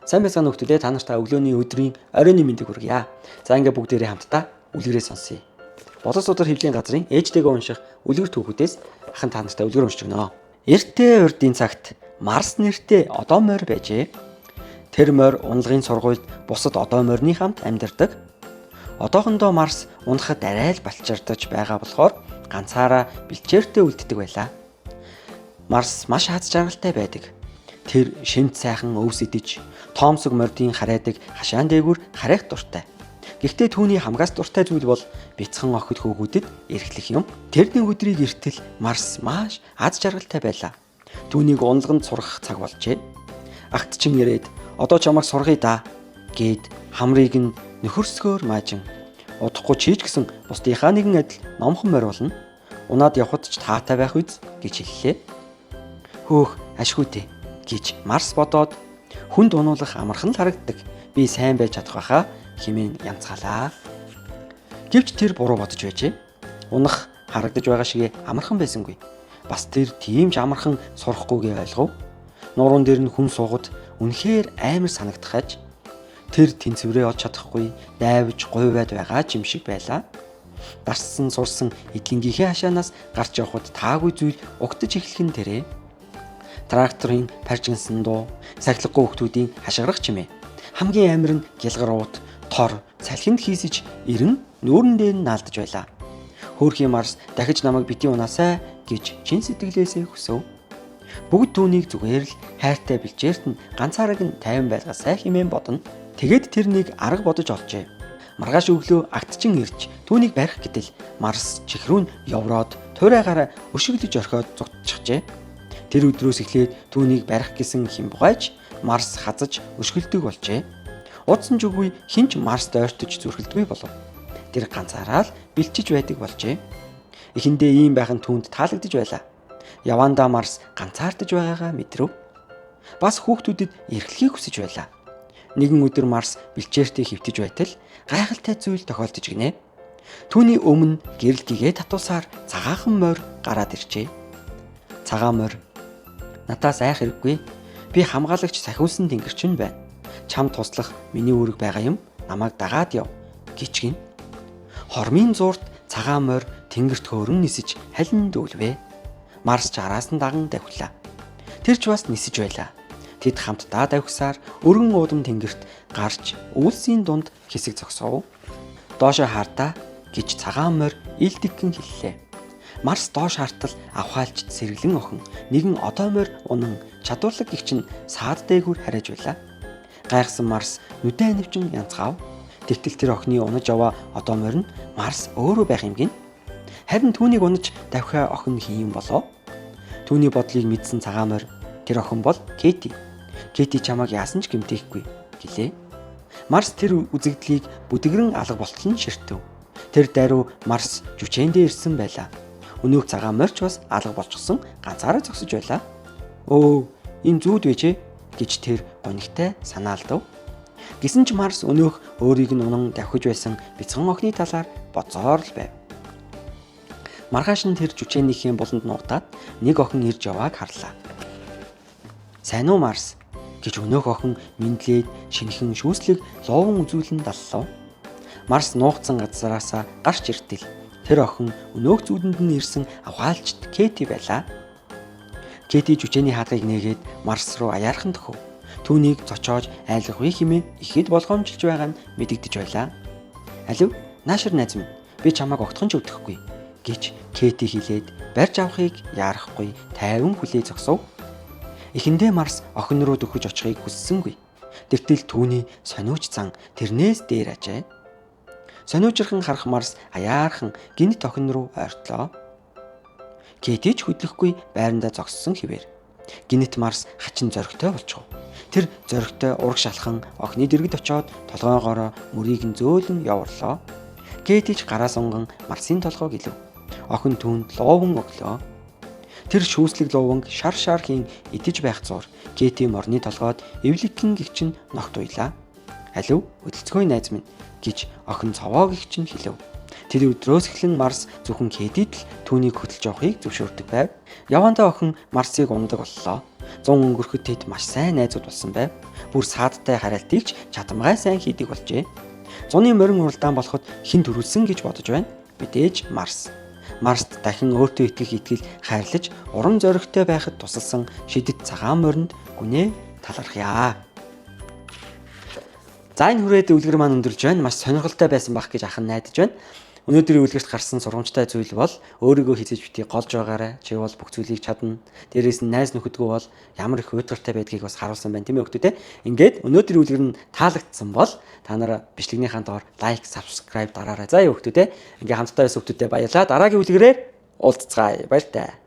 Сайн байцгаана хүмүүстээ, та нартай өглөөний өдрийн оройн мэндийг хүргье. За, ингээ бүгдээрээ хамтдаа үлгэрээ сонсъё. Болон судар хэвлэлийн газрын ээжтэйгээ унших үлгэр түүхүүдээс ахын та нартай үлгэр уншиж өгнө. Эртээ урдын цагт Марс нэртэй одоо морь байжээ. Тэр морь уналгын сургуульд бусад одоо морины хамт амьдардаг. Одоохондоо Марс унахад арай л балчирдаж байгаа болохоор ганцаараа бэлчээртэй үлддэг байлаа. Марс маш аз жаргалтай байдаг. Тэр шинт сайхан өвс идэж, тоомсог мордын харайдаг хашаан дээгүүр харайх дуртай. Гэхдээ түүний хамгаас дуртай зүйл бол бяцхан охид хөөгүүдэд эрхлэх юм. Тэр нэг өдрийг эртэл Марс маш аз жаргалтай байлаа. Түүнийг уналганд сургах цаг болжээ. Агт чин ирээд "Одоо чамайг сургая да" гээд хамрыг нь нөхөрсгөөр маажин "Удахгүй чи ч гэсэн бусдынхаа нэгэн адил номхон морь болно. Унаад явхад ч таатай байх биз" гэж хэллээ. "Хөөх, ашгүй дээ" гэж Марс бодоод, "Хүнд унуулах амархан л харагддаг. Би сайн байж чадах байхаа" хэмээн янзгаалаа. Гэвч тэр буруу бодож байжээ. Унах харагдаж байгаа шигээ амархан байсангүй. Бас тэр тийм ч амархан сурахгүйгээ ойлгов. Нуурун дээр нь хүн суугад үнэхээр амар санагдах аж. Тэр тэнцвэрээ олж чадахгүй дайвж гуйваад байгаа ч юм шиг байлаа. Дарсан сурсан эдлэнгийнхээ хашаанаас гарч явхад таагүй зүйл угтаж эхлэх нь тэрэ. Тракторын паржинсан дуу, сахилгагүй хүүхдүүдийн хашгирах чимээ. Хамгийн амар нь гялгар уут, тор, салхинд хийсэж ирэн нүүрэн дээр нь наалдаж байлаа. Хөөрхий Марс "Дахиж намайг битгий унаасай" гэж чин сэтгэлээсээ хүсэв. Бүгд түүнийг зүгээр л хайртай бэлчээрт нь ганцаараг нь тайван байлгаасай хэмээн бодно. Тэгээд тэр нэг арга бодож олжээ. Маргааш өглөө агтчин ирж түүнийг барих гэтэл Марс чихрүү нь ёвроод туурайгаараа өшиглөж орхиод зугтчихжээ. Тэр өдрөөс эхлээд түүнийг барих гэсэн хямбугайч Марс хазаж өшиглөдөг болжээ. Удсан ч үгүй, хэн ч Марст ойртож зүрхэлдэггүй болов. Тэр ганцаараа л бэлчиж байдаг болжээ. Эхэндээ ийм байх нь түүнд таалагдж байлаа. Явандаа Марс ганцаардаж байгаагаа мэдрэв. Бас хүүхдүүдэд эрхлэхийг хүсэж байлаа. Нэгэн өдөр Марс бэлчээртээ хэвтэж байтал гайхалтай зүйл тохиолдож гинэ. Түүний өмнө гэрэл гэгээ татуулсаар цагаахан морь гараад иржээ. Цагаан морь "Надаас айх хэрэггүй. Би хамгаалагч сахиулсан тэнгэрчин байна. Чам туслах миний үүрэг байгаа юм. Намайг дагаад яв" гэж гин. Хормын зуурт цагаан морь тэнгэрт хөөрөн нисэж халин дүүлвэ. Марс ч араас нь даган давхилаа. Тэр ч бас нисэж байлаа. Тэд хамтдаа давхисаар өргөн уудам тэнгэрт гарч үйлсийн дунд хэсэг зогсов. "Доошоо хардаа" гэж цагаан морь илдэгхэн хэллээ. Марс доош хартал авхаалж сэргэлэн охин нэгэн одоо морь унан чадварлаг гэгч нь саад дээгүүр харайж байлаа. Гайхсан Марс нүдэн анивчин янзгаав. Тэгтэл тэр охины унаж яваа одоо морь нь Марс өөрөө байх юм гин. Харин түүнийг унаж давхиа охин хэн юм болоо? Түүний бодлыг мэдсэн цагаан морь "Тэр охин бол Кети. Кети чамайг яасан ч гэмтээхгүй" гэлээ. Марс тэр үзэгдлийг бүдгэрэн алга болтол нь ширтэв. Тэр даруй Марс жүчээндээ ирсэн байлаа. Өнөөх цагаан морь ч бас алга болчихсон, ганцаараа зогсож байлаа. "Өө, энэ зүүд байжээ" гэж тэр гунигтай санаалдав. Гэсэн ч Марс өнөөх өөрийг нь унан давхиж байсан бяцхан охины талаар бодсоор л байв. Маргааш нь тэр жүчээнийхээ буланд нуугдаад нэг охин ирж явааг харлаа. "Сайн уу, Марс" гэж өнөөх охин мэндлээд шинэхэн шүүслэг лууван үзүүлэн даллав. Марс нуугдсан газраасаа гарч иртэл тэр охин өнөөх зүүдэнд нь ирсэн авхаалчид Кети байлаа. Кети жүчээний хаалгыг нээгээд Марс руу аяархан төхөв. Түүнийг цочоож айлгавъя хэмээн ихэд болгоомжилж байгаа нь мэдэгдэж байлаа. "Алив, наашир найз минь, би чамайг огтхон ч өвдөхгүй" гэж Кети хэлээд барьж авахыг яарахгүй тайван хүлээ зогсов. Эхэндээ Марс охин руу дөхөж очихыг хүссэнгүй. Тэгтэл түүний сониуч зан тэрнээс дээр ажээ. Сониучирхан харах Марс аяархан гэнэт охин руу ойртлоо. Кети ч хөдлөхгүй байрандаа зогссон хэвээр. Гэнэт Марс хачин зоригтой болчихов. Тэр зоригтой урагш алхан охины дэргэд очоод толгойгоороо мөрийг нь зөөлөн яварлоо. Кети ч гараа сунган Марсын толгойг илв. Охин түүнд лууван өглөө. Тэр шүүслэг лууванг шар шар хийн идэж байх зуур Кети морны толгойд эвлэгхэн гэгч нь ногт уйлаа. "Алив, хөдөлцгөөе, найз минь" гэж охин цовоо гэгч нь хэлэв. Тэр өдрөөс эхлэн Марс зөвхөн Кэдид л түүнийг хөтөлж явахыг зөвшөөрдөг байв. Явандаа охин Марсыг унадаг боллоо. Зун өнгөрөхөд тэд маш сайн найзууд болсон байв. Бүр саадтай харалтыг ч чадамгай сайн хийдэг болжээ. Зуны морин уралдаан болоход хэн түрүүлсэн гэж бодож байна. Мэдээж Марс. Марст дахин өөртөө итгэх итгэл хайрлаж урам зоригтой байхад тусалсан шидэт цагаан моринд гүнээ талархъя. За, энэ хүрээд үлгэр маань өндөрлж байна. Маш сонирхолтой байсан байх гэж ахын найдаж байна. Өнөөдрийн үлгэрт гарсан сургамжтай зүйл бол өөрийгөө хэзээ ч битгий голж байгаарай. Чи бол бүх зүйлийг чадна. Дээрээс нь найз нөхөдгөө бол ямар их уйдгартай байдгийг бас харуулсан байна, тийм ээ, хүүхдүүд ээ. Ингээд өнөөдрийн үлгэр нь таалагдсан бол та нар бичлэгнийхаа доор like, subscribe дараарай. За юу, хүүхдүүд ээ. Ингээд хамтдаа байсан хүүхдүүдэд баярлалаа. Дараагийн үлгэрээр уулзацгаая. Баяртай.